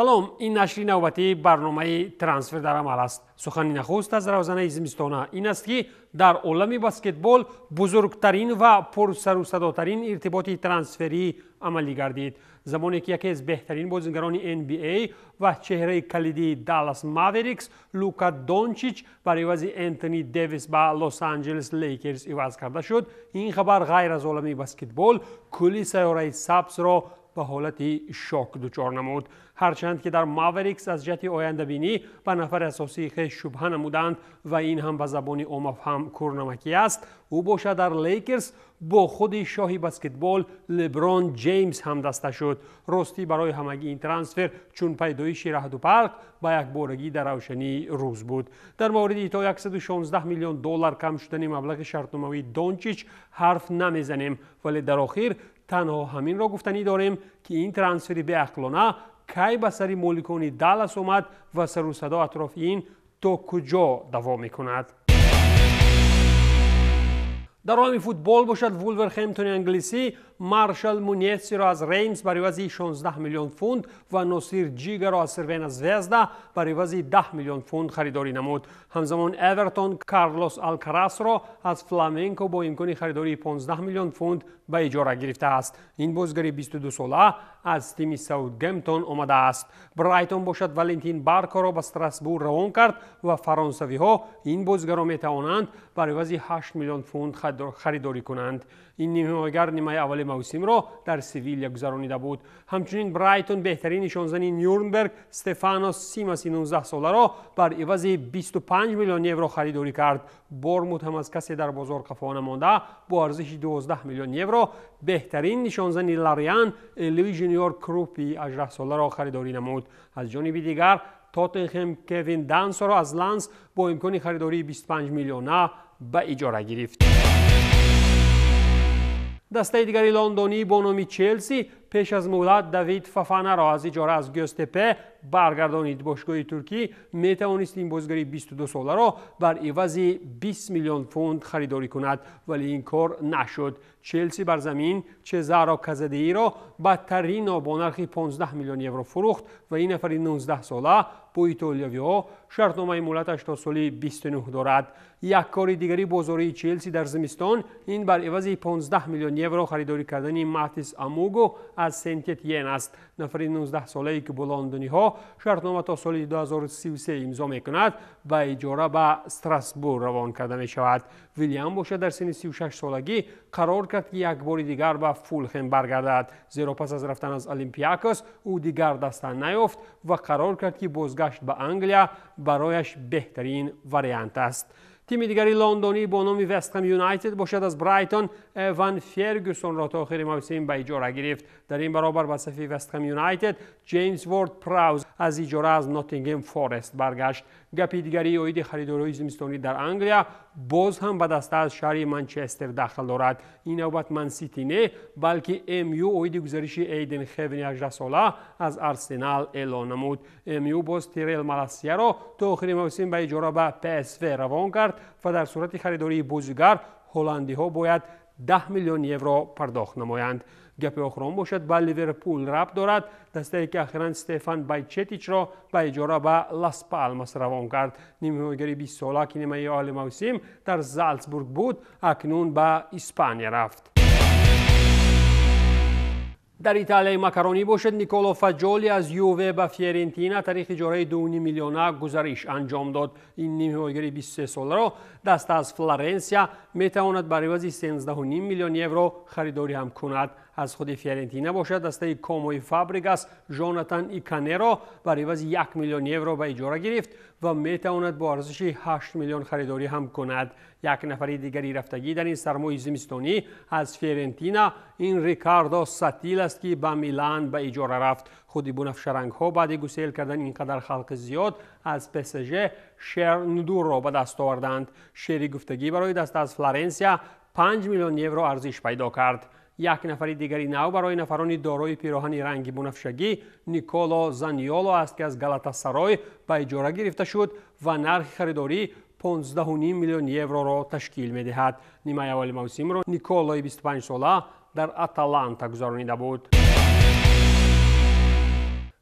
Салом, ин нашри навбатии барномаи «Трансфер дар амал» аст. Сухани нахуст аз равзанаи зимистона ин аст, ки дар олами баскетбол бузургтарин ва пурсарусадотарин иртиботи трансферӣ амалӣ гардид. Замоне ки яке аз беҳтарин бозигарони NBA ва чеҳраи калидии Даллас Маверикс Лука Дончич бар ивази Энтони Дэвис ба Лос-Анҷелес Лейкерс иваз карда шуд, ин хабар ғайр аз олами баскетбол кулли сайёраи сабзро ба ҳолати шок дучор намуд. Ҳарчанд ки дар Маверикс аз ҷиҳати ояндабинӣ ба нафари асосии хеш шубҳа намуданд ва ин ҳам ба забони оммафаҳм кӯрнамакӣ аст, ӯ бошад дар Лейкерс бо худи шоҳи баскетбол Леброн Ҷеймс ҳамдаста шуд. Ростӣ, барои ҳамагӣ ин трансфер чун пайдоиши раъду барқ ба якборагӣ дар равшании рӯз буд. Дар мавриди то 116 миллион доллар кам шудани маблағи шартномавии Дончич ҳарф намезанем, вале дар охир танҳо ҳаминро гуфтанӣ дорем, ки ин трансфери беақлона кай ба сари моликони Даллас омад ва сарусадо атрофи ин то куҷо давом мекунад. Дар олами футбол бошад, Вулверхемптони англисӣ Маршал Мунетсиро аз Реймс бар ивази 16 миллион фунт ва Носир Ҷигаро аз Сервена Звезда бар ивази 10 миллион фунт харидорӣ намуд. Ҳамзамон Эвертон Карлос Алкарасро аз Фламенко бо имкони харидории 15 миллион фунт ба иҷора гирифтааст. Ин бозигари 22-сола аз тими Саутгемптон омадааст. Брайтон бошад Валентин Баркоро ба Страсбург равон кард ва фаронсавиҳо ин бозигарро метавонанд бар ивази 8 миллион фунт харидорӣ кунанд. Ин нимҳимоягар нимаи аввали мавсимро дар Севиля гузаронида буд. Ҳамчунин Брайтон беҳтарин нишонзани Нюрнберг Стефанос Симаси 19-соларо бар ивази 25 миллион евро харидорӣ кард. Бормут ҳам аз касе дар бозор қафо намонда, бо арзиши 12 миллион евро беҳтарин нишонзани Лариан Элуи Жуниор Крупи 18-соларо харидорӣ намуд. Аз ҷониби дигар Тоттенхем Кевин Дансоро аз Ланс бо имкони харидории 25 миллиона ба иҷора гирифт. Дастаи дигари лондонӣ бо номи Челси пеш аз муҳлат Давид Фафанаро аз иҷора аз Гёзтепе баргардонид. Бошгоҳи туркӣ метавонист ин бозигари 22-соларо бар ивази 20 миллион фунт харидорӣ кунад, вале ин кор нашуд. Челси бар замин Чезаро Казадеиро ба Торино бо нархи 15 миллион евро фурӯхт ва ин нафари 19-сола бо итолиёвиҳо шартномаи муҳлаташ то соли 29 дорад. Як кори дигари бозории Челси дар зимистон ин бар ивази 15 миллион евро харидорӣ кардани Матис Амуго аз Сент-Етьен аст. Нафари 19-солае, ки бо лондониҳо шартнома то соли 2033 имзо мекунад, ба иҷора ба Страсбург равон карда мешавад. Вилям бошад дар синни 36-солагӣ қарор кард, ки як бори дигар ба Фулхем баргардад, зеро пас аз рафтан аз Олимпиакос ӯ дигар даста наёфт ва қарор кард, ки бозгашт ба Англия барояш беҳтарин вариант аст. Тими дигари лондонӣ бо номи Вестхэм Юнайтед бошад аз Брайтон Эван Фергюсонро то охири мавсим ба иҷора гирифт. Дар ин баробар ба сафи Вестхэм Юнайтед Ҷеймс Ворд Прауз аз иҷора аз Ноттингем Форест баргашт. Гапи дигари оиди харидориҳои зимистонӣ дар Англия боз ҳам ба даста аз шаҳри Манчестер дахл дорад. Ин навбат Мансити не, балки МЮ оиди гузариши Эйден Хевени 18-сола аз Арсенал эълон намуд. МЮ боз Тирел Маласияро то охири мавсим ба иҷора ба ПСВ равон кард ва дар сурати харидории бозигар ҳолландиҳо бояд 10 миллион евро пардохт намоянд. Гапи охирон бошад ба Ливерпул рабт дорад, дастае ки охиран Стефан Байчетичро ба иҷора ба Лас Палмас равон кард. Нимҳимоягари 20-сола, ки нимаи аввали мавсим дар Залцбург буд, акнун ба Испания рафт. Дар Италияи макаронӣ бошад, Николо Фаҷоли аз Юве ба Фиорентина тариқи иҷораи 2,5 миллиона гузариш анҷом дод. Ин нимҳимоягари 23-соларо даста аз Флоренсия метавонад бар ивази 13,5 миллион евро харидорӣ ҳам кунад. Аз худи Фиорентина бошад, дастаи Комои Фабригас Жонатан Иканеро бар ивази 1 миллион евро ба иҷора гирифт ва метавонад бо арзиши 8 миллион харидорӣ ҳам кунад. Як нафари дигари рафтагӣ дар ин сармои зимистонӣ аз Фиорентина ин Рикардо Сатил аст, ки ба Милан ба иҷора рафт. Худи бунафшарангҳо баъди гусел кардан ин қадар халқи зиёд аз ПСЖ Шер Ндурро ба даст оварданд. Шери гуфтагӣ барои даста аз Флоренсия 5 миллион евро арзиш пайдо кард. Як нафари дигари нав барои нафарони дорои пироҳани ранги бунафшагӣ Николо Заниоло аст, ки аз Галатасарой ба иҷора гирифта шуд ва нархи харидорӣ 15,5 миллион евроро ташкил медиҳад. Нимаи аввали мавсимро Николои 25-сола дар Аталанта гузаронида буд.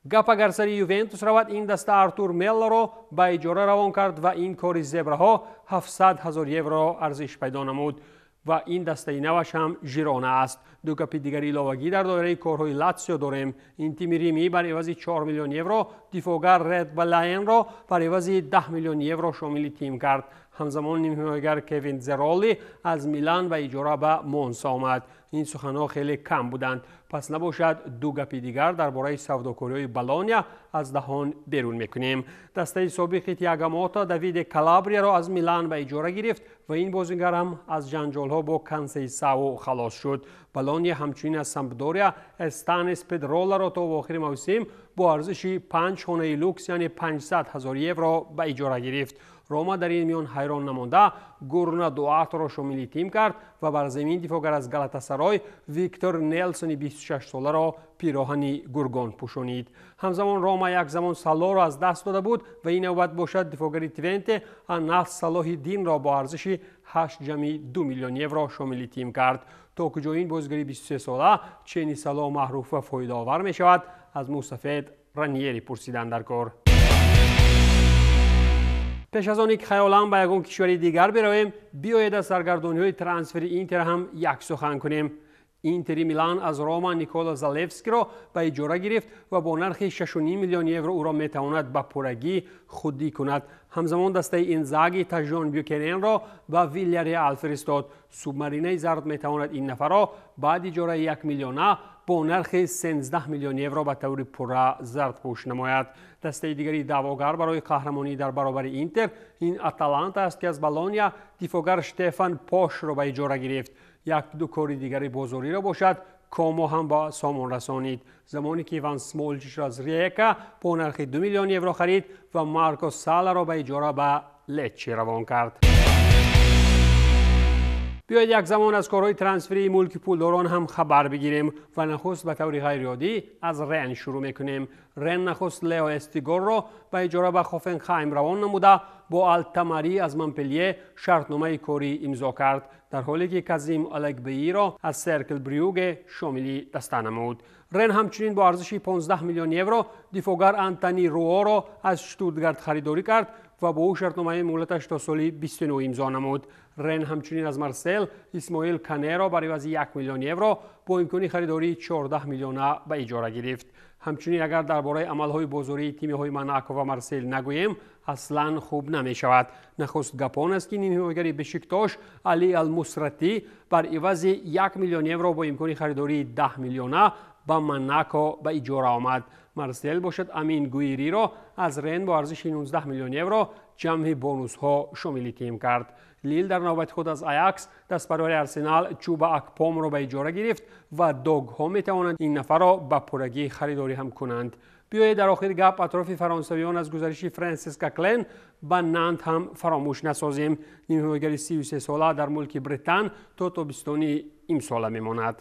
Гап агар сари Ювентус равад, ин даста Артур Меллоро ба иҷора равон кард ва ин кори зебраҳо 700 ҳазор евро арзиш пайдо намуд ва ин дастаи наваш ҳам Жирона аст. Ду гапи дигари иловагӣ дар доираи корҳои Латсио дорем. Ин тими Римӣ бар ивази 4 миллион евро дифоъгар Ред Балаенро бар ивази 10 миллион евро шомили тим кард. Ҳамзамон нимҳимоягар Кевин Зеролли аз Милан ба иҷора ба Монса омад. Ин суханҳо хеле кам буданд. Пас набошад, ду гапи дигар дар бораи савдокориҳои Болония аз даҳон берун мекунем. Дастаи собиқи Тиаго Мота Давиде Калабрияро аз Милан ба иҷора гирифт ва ин бозингар ҳам аз ҷанҷолҳо бо Консейсао халос шуд. Болония ҳамчунин аз Сампдория Эстанес Педроларо то охири мавсим бо арзиши 5 хонаи люкс, яъне 500 ҳазор евро ба иҷора гирифт. Рома дар ин миён ҳайрон намонда Гурна Дуарторо шомили тим кард ва бар замин дифоъгар аз Галатасарой Виктор Нелсони 26-соларо пироҳани гургон пӯшонид. Ҳамзамон Рома як замон Салоро аз даст дода буд ва ин навбат бошад дифоъгари Твенте Анас Салоҳиддинро бо арзиши 8,2 миллион евро шомили тим кард. То куҷо ин бозигари 23-сола чени Сало маъруф ва фоидаовар мешавад, аз мусафед Раньери пурсидан дар кор. Пеш аз оне ки хаёлан ба ягон кишвари дигар биравем, биёед аз саргардониҳои трансфери Интер ҳам як сухан кунем. Интери Милан аз Рома Никола Залевскиро ба иҷора гирифт ва бо нархи 6,5 миллион евро ӯро метавонад ба пуррагӣ худдӣ кунад. Ҳамзамон дастаи Инзаги Тажон Бюкененро ба Вильяреал фиристод. Субмаринаи зард метавонад ин нафарро баъд иҷораи 1 миллиона бо нархи 13 миллион евро ба таври пурра зардпӯш намояд. Дастаи дигари даъвогар барои қаҳрамонӣ дар баробари Интер ин Аталанта аст, ки аз Болония дифоъгар Штефан Пошро ба иҷора гирифт. Як-ду кори дигари бозориро бошад Комо ҳам ба сомон расонид. Замоне ки Иван Смолчичро аз Риека бо нархи 2 миллион евро харид ва Марко Саларо ба иҷора ба Леччи равон кард. Биёед як замон аз корҳои трансферии мулки пулдорон ҳам хабар бигирем ва нахуст ба таври ғайриоддӣ аз Рен шурӯъ мекунем. Рен нахуст Лео Эстигорро ба иҷора ба Хофенхайм равон намуда бо Алтамарӣ аз Монпелие шартномаи корӣ имзо кард, дар ҳоле ки Казим Алекбеиро аз Серкл Брюге шомили даста намуд. Рен ҳамчунин бо арзиши 15 миллион евро дифоъгар Антони Руоро аз Штутгарт харидорӣ кард ва бо ӯ шартномаи муҳлаташ то соли 29 имзо намуд. Рен ҳамчунин аз Марсел Исмоил Канеро бар ивази 1 миллион евро бо имкони харидории 14 миллиона ба иҷора гирифт. Ҳамчунин агар дар бораи амалҳои бозории тимиҳои Монако ва Марсел нагӯем, аслан хуб намешавад. Нахуст гапон аст, ки нимҳимоягари Бешиктош Али Алмусратӣ бар ивази 1 миллион евро бо имкони харидории 10 миллиона ба Монако ба иҷора омад. Марсел бошад Амин Гуириро аз Рен бо арзиши 19 миллион евро ҷамъи бонусҳо шомили тим кард. Лил дар навбати худ аз Аякс дастпарвари Арсенал Чуба Акпомро ба иҷора гирифт ва догҳо метавонанд ин нафарро ба пуррагӣ харидорӣ ҳам кунанд. Биёед дар охир гап атрофи фаронсавиён аз гузариши Франсис Коклен ба Нант ҳам фаромӯш насозем. Нимҳимоягари 33-сола дар мулки Британ то тобистони имсола мемонад.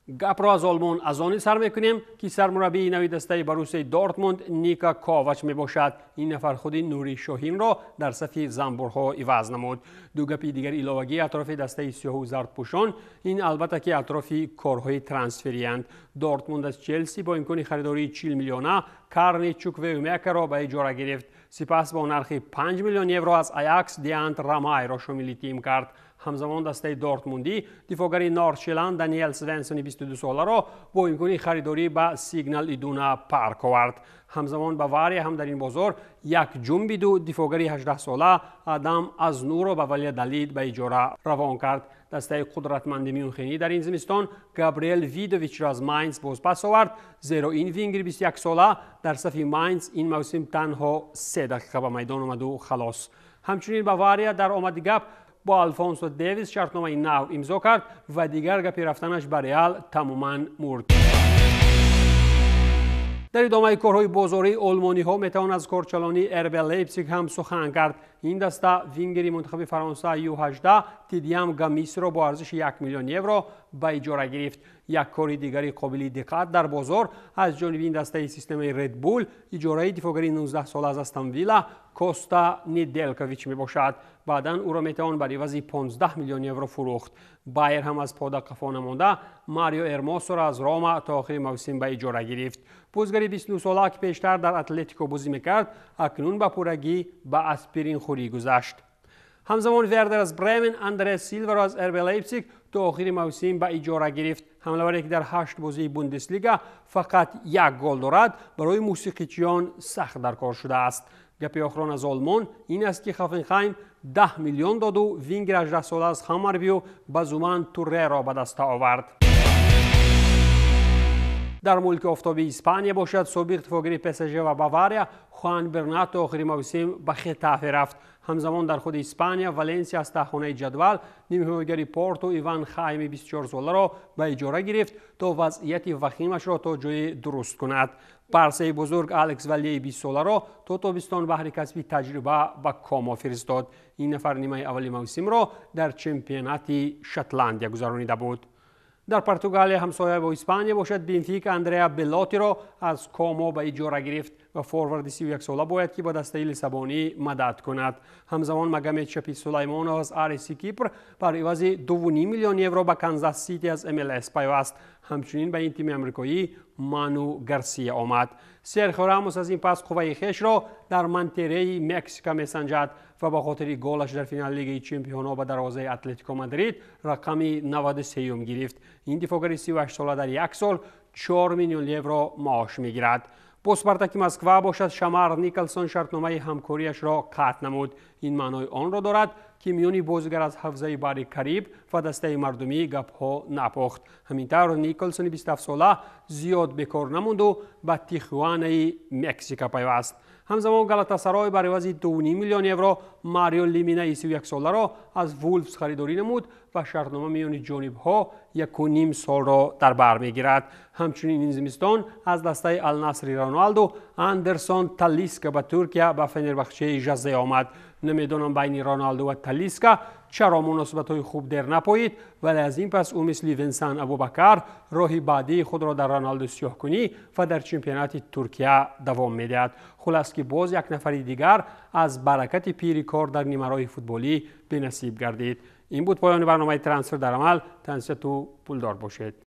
Гапро аз Олмон аз оне сар мекунем, ки сармураббии нави дастаи Боруссияи Дортмунд Ника Ковач мебошад. Ин нафар худи Нури Шоҳинро дар сафи занбурҳо иваз намуд. Ду гапи дигари иловагӣ атрофи дастаи сиёҳу зардпӯшон ин албатта ки атрофи корҳои трансфериянд. Дортмунд аз Челси бо имкони харидории 40 миллиона Карни Чуквеумекаро ба иҷора гирифт. Сипас бо нархи 5 миллион евро аз Аякс Диант Рамайро шомили тим кард. Ҳамзамон дастаи Дортмундӣ дифоъгари Нордшеланд Даниел Свенсони 22-соларо бо имкони харидорӣ ба Сигнал Идуна Парк овард. Ҳамзамон Бавария ҳам дар ин бозор як ҷунбиду дифоъгари 18-сола Адам Азнуро ба Валядолид ба иҷора равон кард. Дастаи қудратманди Мюнхенӣ дар ин зимистон Габриел Видовичро аз Майнц бозпас овард, зеро ин вингери 21-сола дар сафи Майнц ин мавсим танҳо 3 дақиқа ба майдон омаду халос. Ҳамчунин Бавария дар омади гап бо Алфонсо Девис шартномаи нав имзо кард ва дигар гапи рафтанаш ба Реал тамоман мурд. Дар идомаи корҳои бозории олмониҳо метавон аз корчалонии РБ Лейпсиг ҳам сухан кард. Ин даста вингери мунтахаби Фаронса Ю18 Тидиам Гамисро бо арзиши 1 миллион евро ба иҷора гирифт. Як кори дигари қобили диққат дар бозор аз ҷониби ин дастаи системаи Red Bull иҷораи дифоъгари 19-сола аз Астон Вилла Коста Неделкович мебошад. Баъдан ӯро метавон бар ивази 15 миллион евро фурӯхт. Байер ҳам аз пода қафо намонда Марио Эрмосоро аз Рома то охири мавсим ба иҷора гирифт. Бозигари 29-сола, ки пештар дар Атлетико бозӣ мекард, акнун ба пуррагӣ ба аспиринхӯрӣ гузашт. Ҳамзамон Вердер аз Бремен Андре Силваро аз РБ Лейпсиг то охири мавсим ба иҷора гирифт. Ҳамлаваре, ки дар 8 бозии Бундеслига фақат як гол дорад, барои мусиқичиён сахт дар кор шудааст. Гапи охирон аз Олмон ин аст, ки Хофенхайм 10 миллион доду вингер 18-сола аз Хаммарбю Базуман Турреро ба даста овард. Дар мулки офтоби Испания бошад, собиқ дифоъгари ПСЖ ва Бавария Хуан Бернато охири мавсим ба Хетафе рафт. Ҳамзамон дар худи Испания Валенсия аз таҳхонаи ҷадвал нимҳимоягари Порту Иван Хайми 24-соларо ба иҷора гирифт, то вазъияти вахимашро то ҷое дуруст кунад. Барсаи бузург Алекс Валеи 20-соларо то тобистон баҳри касби таҷриба ба Комо фиристод. Ин нафар нимаи аввали мавсимро дар чемпионати Шотландия гузаронида буд. Дар Португалия, ҳамсоя бо Испания бошад, Бенфика Андреа Белотиро аз Комо ба иҷора гирифт ва форварди 31-сола бояд ки ба дастаи Лиссабонӣ мадад кунад. Ҳамзамон Магомед Шапи Сулаймонов аз Ареси Кипр бар ивази 2,5 миллион евро ба Канзас Сити аз МЛС пайваст. Ҳамчунин ба ин тими амрикоӣ Ману Гарсия омад. Серхио Рамос аз ин пас қувваи хешро дар Монтереи Мексика месанҷад ва ба хотири голаш дар финали Лигаи чемпионҳо ба дарвозаи Атлетико Мадрид рақами 93-юм гирифт. Ин дифоъгари 38-сола дар як сол 4 миллион евро маош мегирад. Бо Спартаки Москва бошад, Шамар Николсон шартномаи ҳамкориашро қатъ намуд. Ин маънои онро дорад, ки миёни бозигар аз ҳавзаи баҳри Кариб ва дастаи мардумӣ гапҳо напохт. Ҳамин тавр Николсони 27-сола зиёд бекор намонду ба Тихуанаи Мексика пайваст. Ҳамзамон Галатасарой бар ивази 2,5 миллион евро Марио Лиминаи 31-соларо аз Вулфс харидорӣ намуд ва шартнома миёни ҷонибҳо 1,5 солро дар бар мегирад. Ҳамчунин ин зимистон аз дастаи Алнасри Роналду Андерсон Талиска ба Туркия ба Фенербахчаи Жазе омад. Намедонам, байни Роналду ва Талиска чаро муносибатҳои хуб дер напоид, вале аз ин пас ӯ мисли Винсан Абубакар роҳи баъдии худро дар Роналду сиёҳкунӣ ва дар чемпионати Туркия давом медиҳад. Хулас, ки боз як нафари дигар аз баракати пири кор дар нимароҳи футболӣ бенасиб гардид. Ин буд поёни барномаи «Трансфер дар амал». Тансиҳату пулдор бошед.